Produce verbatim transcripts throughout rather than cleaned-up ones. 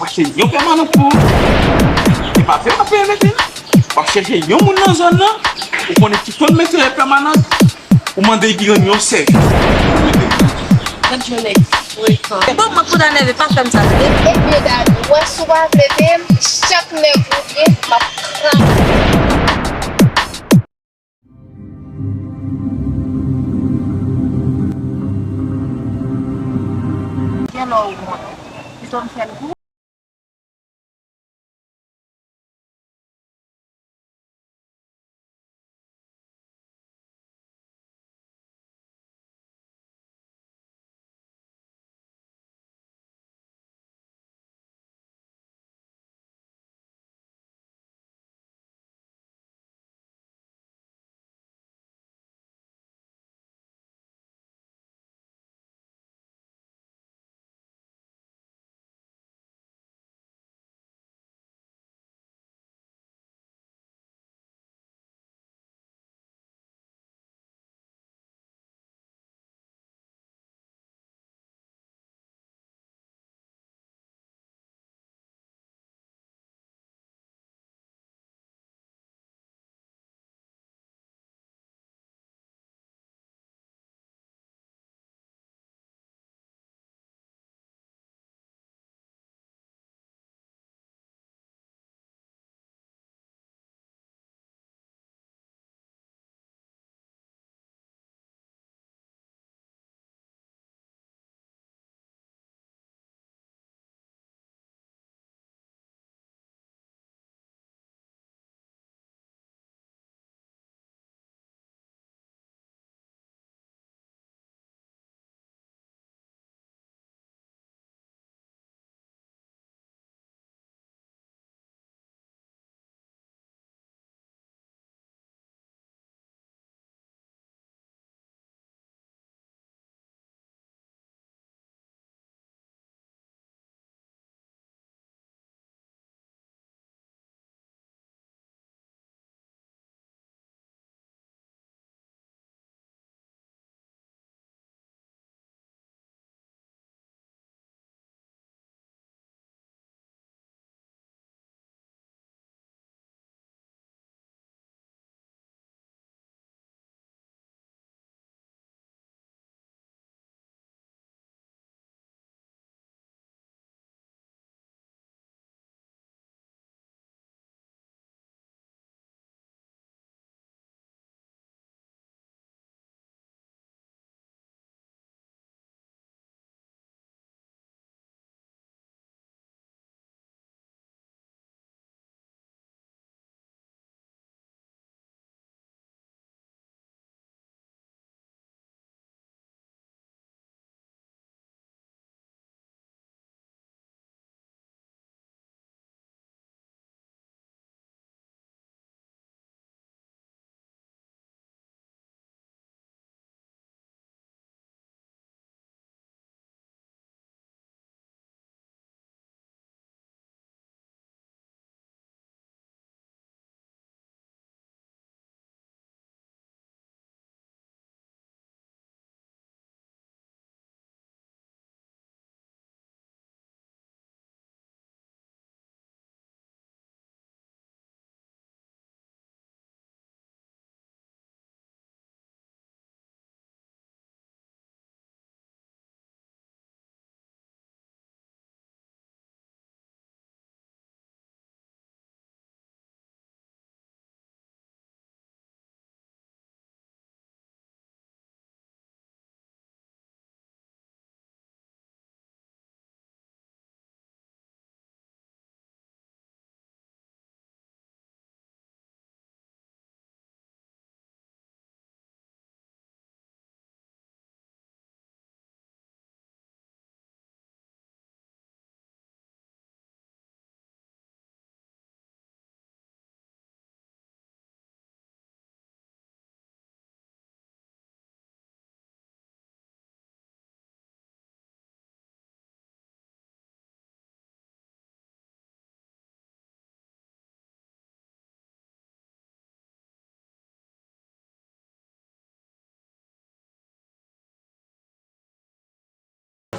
Achte yon pèmanan pou ou. E pa fè w ap peye mete. W ap chèche yon moun nan zòn nan, ou konnen ki konn mete pèmanan, ou mande li rann yon sèvis. Gad yon nèg frekan. Bon, mwen konn nève, pa fè m sa, tande. Ebyen, Dani, w wè si w pa vle peye m, chak nèg ou ye, m ap kraze. Gen lè w wont. Pito m fè l pou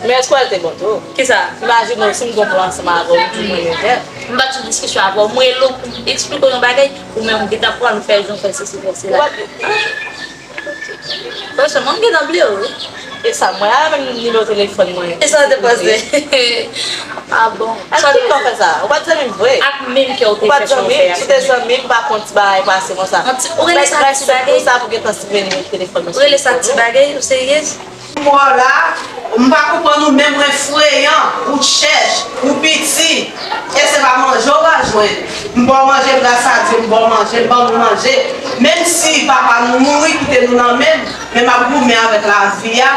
Men èske w te bon tou? Kisa? Imajine w, si m gon plan ansanm avè w, ou di mwen men tèt. M pa t sou diskisyon avè w. Mwen rele w pou m eksplike w yon bagay, ou menm ou gentan pran, nou fè jan, fè sesi, fè sela. Ou pa t Franchman, m gentan bliye w, wi. E sa, mwen avè nimewo telefòn mwen. E sa w te panse? Ah bon. Ak ki lè w fè sa? Ou pa t zanmi m vre. Ak menm kè w te fè sa w fè a. Ou pa t zanmi m, si w te zanmi m, m pa konn ti bagay pase konsa. Ou rele sa ti bagay? Sa pou gentan sipliye nimewo telefòn mwen. Ou rele sa ti bagay? Ou serye? Mwen la, m pa konprann ou, men mwen freyan, ou chèch, ou piti, e se pa manje w pa jwenn. M ba w manje, gras a Dye, m ba w manje, m ban nou manje. Menm si papa nou mouri, kite nou nan men m, men m ap goumen avèk lavi a,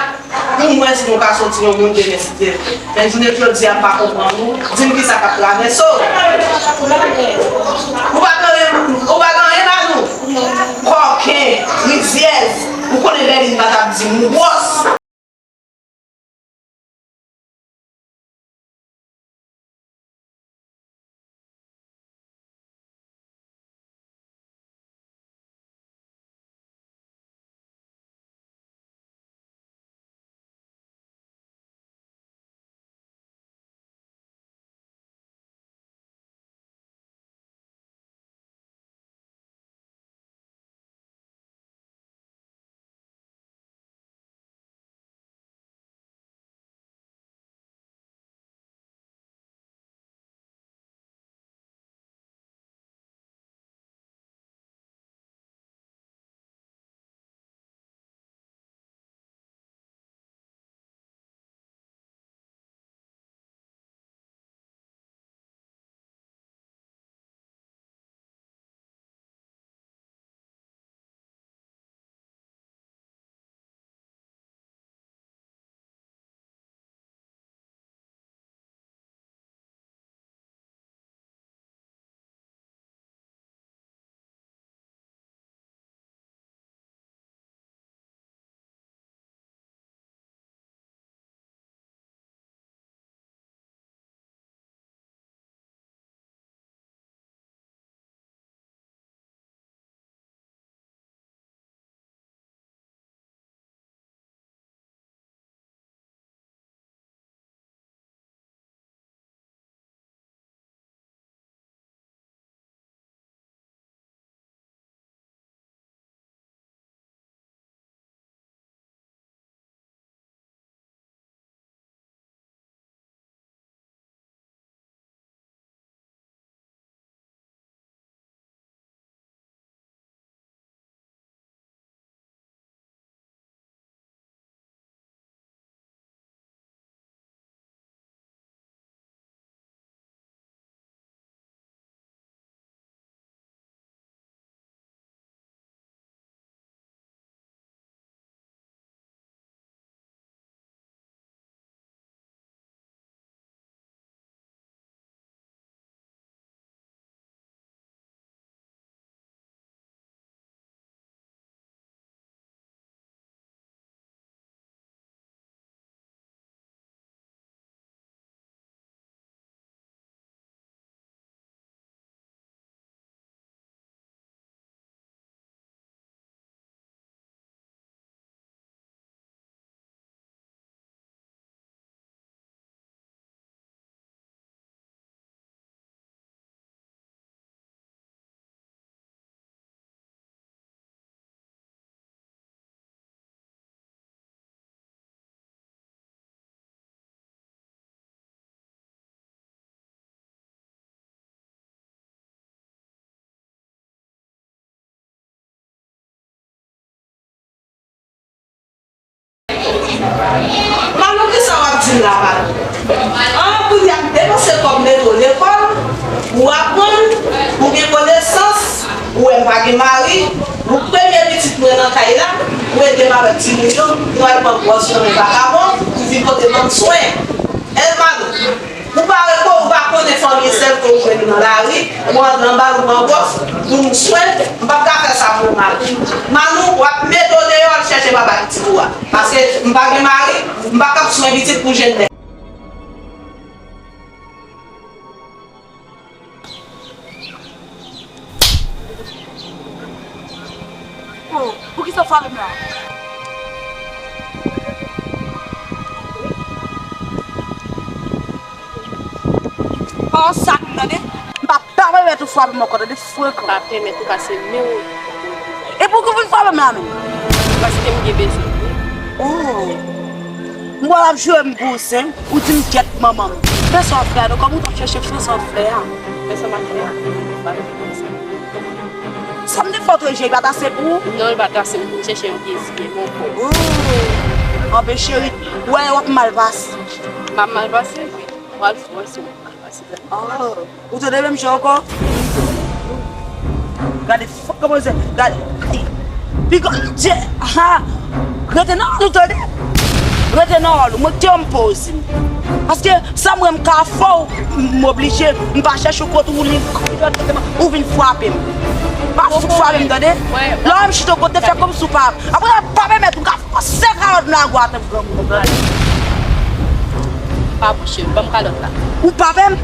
pou m wè si nou ka soti yon moun demen, si Dye vle. Men jounen jodi a, m pa konprann ou, di m kisa k ap travèse w. Ou pa gen anyen, ou pa gen anyen nan nou. Kòken, rizyèz, ou konnen Bèlin pa t ap di m ou gwòs. Manou, kisa w ap di m la, Manou? An, kounye a m depanse kòb mete w lekòl, ou aprann, ou gen konesans, ou wè m pa gen mari, ou premye pitit mwen nan kay la, ou ede m avèk timoun yo, nou al pran gwòs nan men vakabon, ou vin pote ban m swen. Èl Manou, ou pa wè ke ou pa konnen fanmi sèl ke ou jwenn nan lari, ou antre anba l, ou pran gwòs, pou nou swen, m p ap ka fè sa pou ou, Manou. Manou, w ap mete w deyò, al chèche papa pitit ou a. Paske m pa gen mari, m pa ka ap swen pitit pou jèn nèg. Oh, poukisa w frape m la? Yon sak, tande? M p ap pa pèmèt ou frape m ankò, tande, frekan. Pa pèmèt ou pase men w. E pou ki w vin frape m la menm? Paske m gen bezwen. Oh. M wè w ap joure m pou w sen, ou di m gyèt manman m. Men sa w ap fè a non, kòm ou t ap chèche fè sa w ap fè a. Men sa m ap fè a. Sa m te fè w trejè, li pa t ase pou ou? Non, li pa t ase pou m chèche yon pye zye, mon kò. Oh. Anben cheri, wè w ap mal pase. M ap mal pase? W al fò si w ap mal pase. Oh. Ou tande menm jan ankò? Gade, fòk kòmanse, gade. Piga, je, ha. Rete nan ròl ou tande. Rete nan ròl ou. Mwen te yon poze m. Paske sa mwen m ka fè w, m oblije, m pa chèche w kote ou li, ou vin frape m. Pa fout frape m tande. Lè w wè m chita w kote fè kòmsi w pa. Apre pa pèmèt ou ka fè sèk kalòt nan gwa tankou granmoun. Pa bouche m, ban m kalòt la. Ou pa pè m?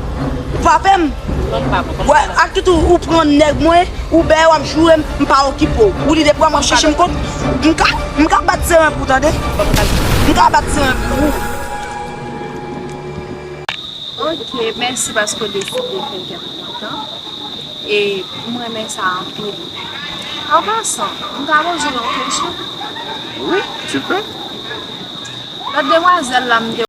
Ou pa pè m? Non, m pa pè w. Wè, ak tout ou, ou pran nèg mwen, ou bè w ap joure m, m pa okipe w. Ou li depi w ap chèche m kont, m ka, m ka bat se mwen pou tande. M ka bat se mwen pou ou. Ok, mèsi paske w deside fè kè m kontan. E m renmen sa anpil. An pasan, m ka poze w yon kesyon? Oui, tu peux. Lòt demwazèl la, m te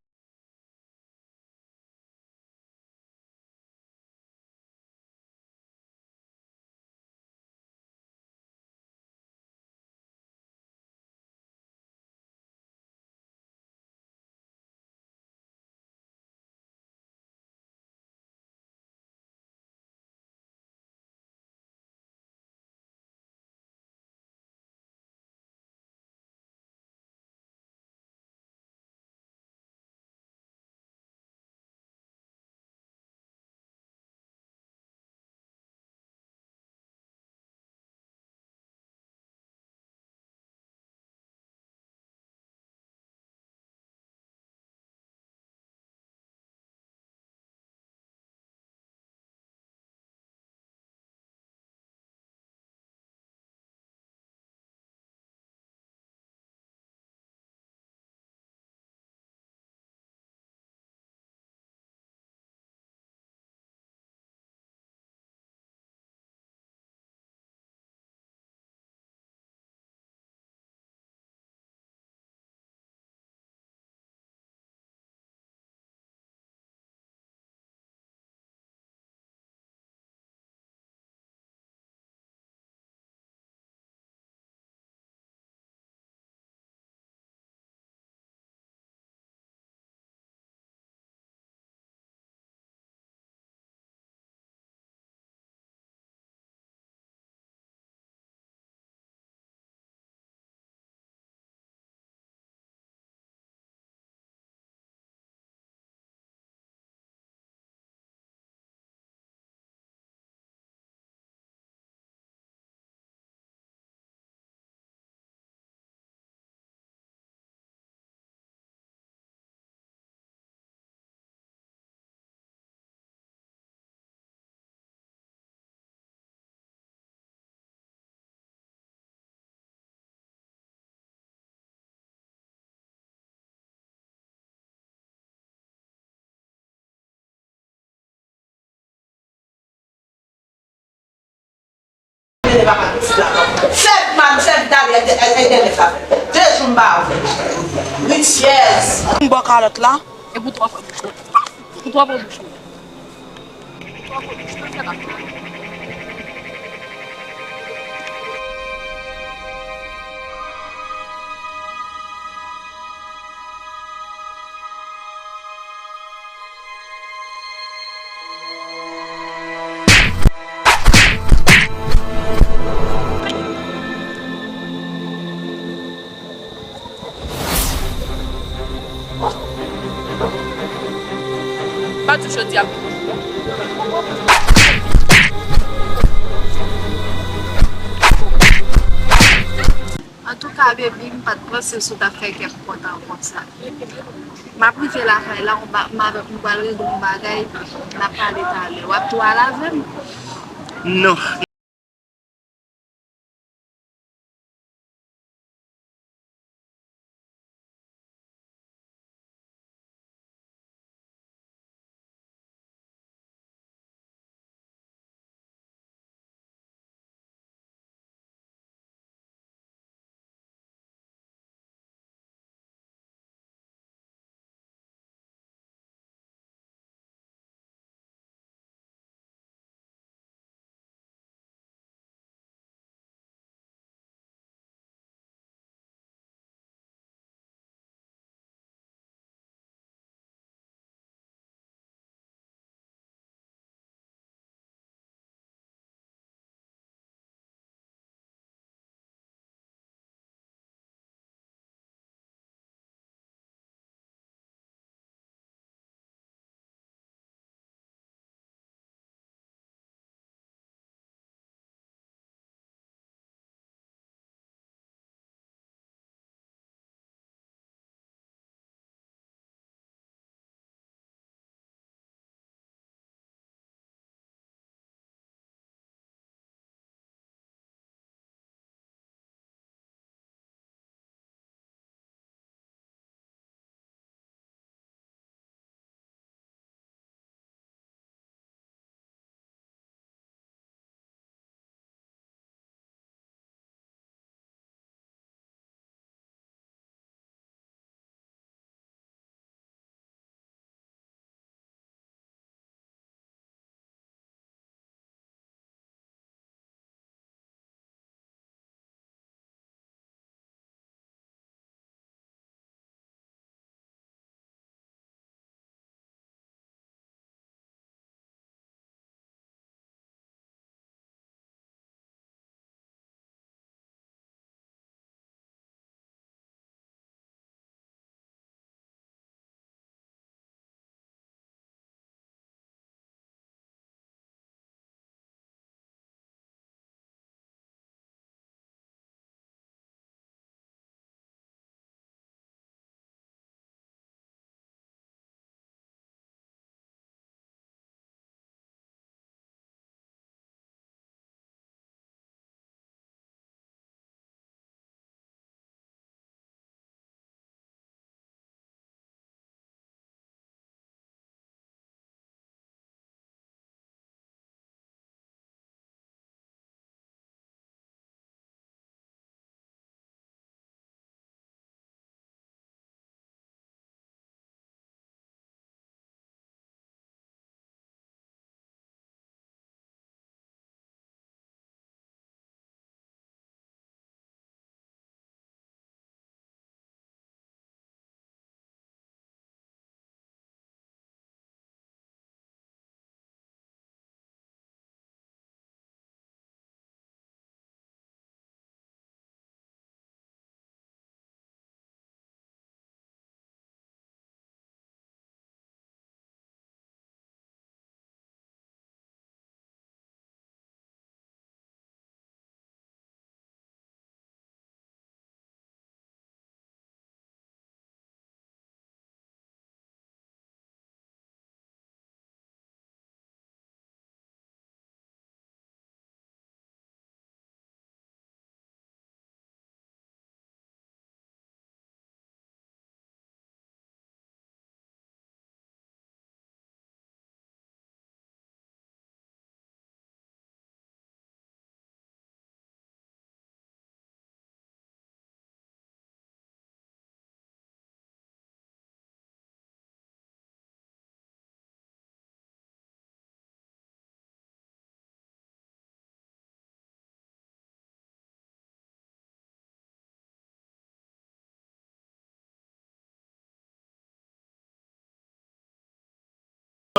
Sèt man, sèt dal, entènèt la. De jou m pa wè. Rityèz. M bò kalòt la. E pou twa fwa bouch ou. Pou twa fwa bouch ou. Pa di w jodi a pou Antouka, baby, m pa t panse si w t ap fè kè m kontan konsa. M ap rive lakay la, m ba-, m ap, m pral regle yon bagay, n ap pale talè. W ap tou al avè m? Non.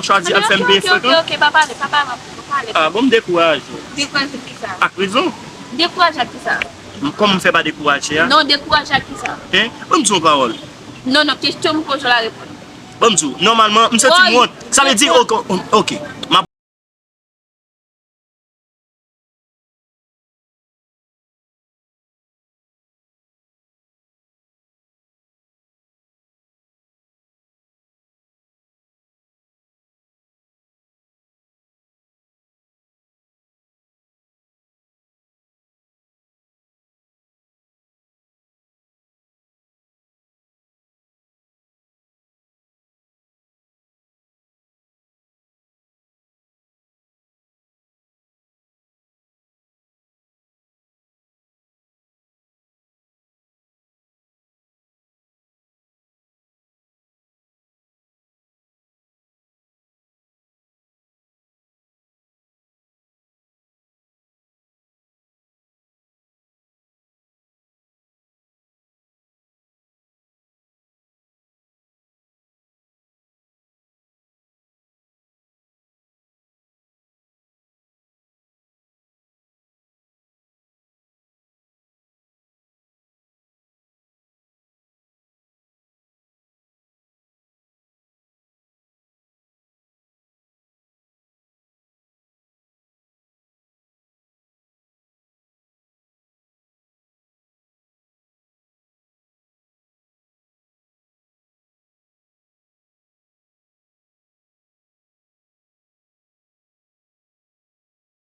Chwazi ap fè m peye frekan? Ok, ok, ok, ok, pa pale, pa pale, pa pale. Ah, bon, m dekouraje. Dekouraje kisa? Ak rezon. Dekouraje ak kisa? Kòman m fè pa dekouraje a? Non, dekouraje ak kisa? Hein? Ban m di yon pawòl. Non, non, kesyon m poze w la, reponn. Ban m di w, nòmalman, m santi m wont. Sa vle di, ok, ok. M ap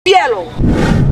Pyè lo.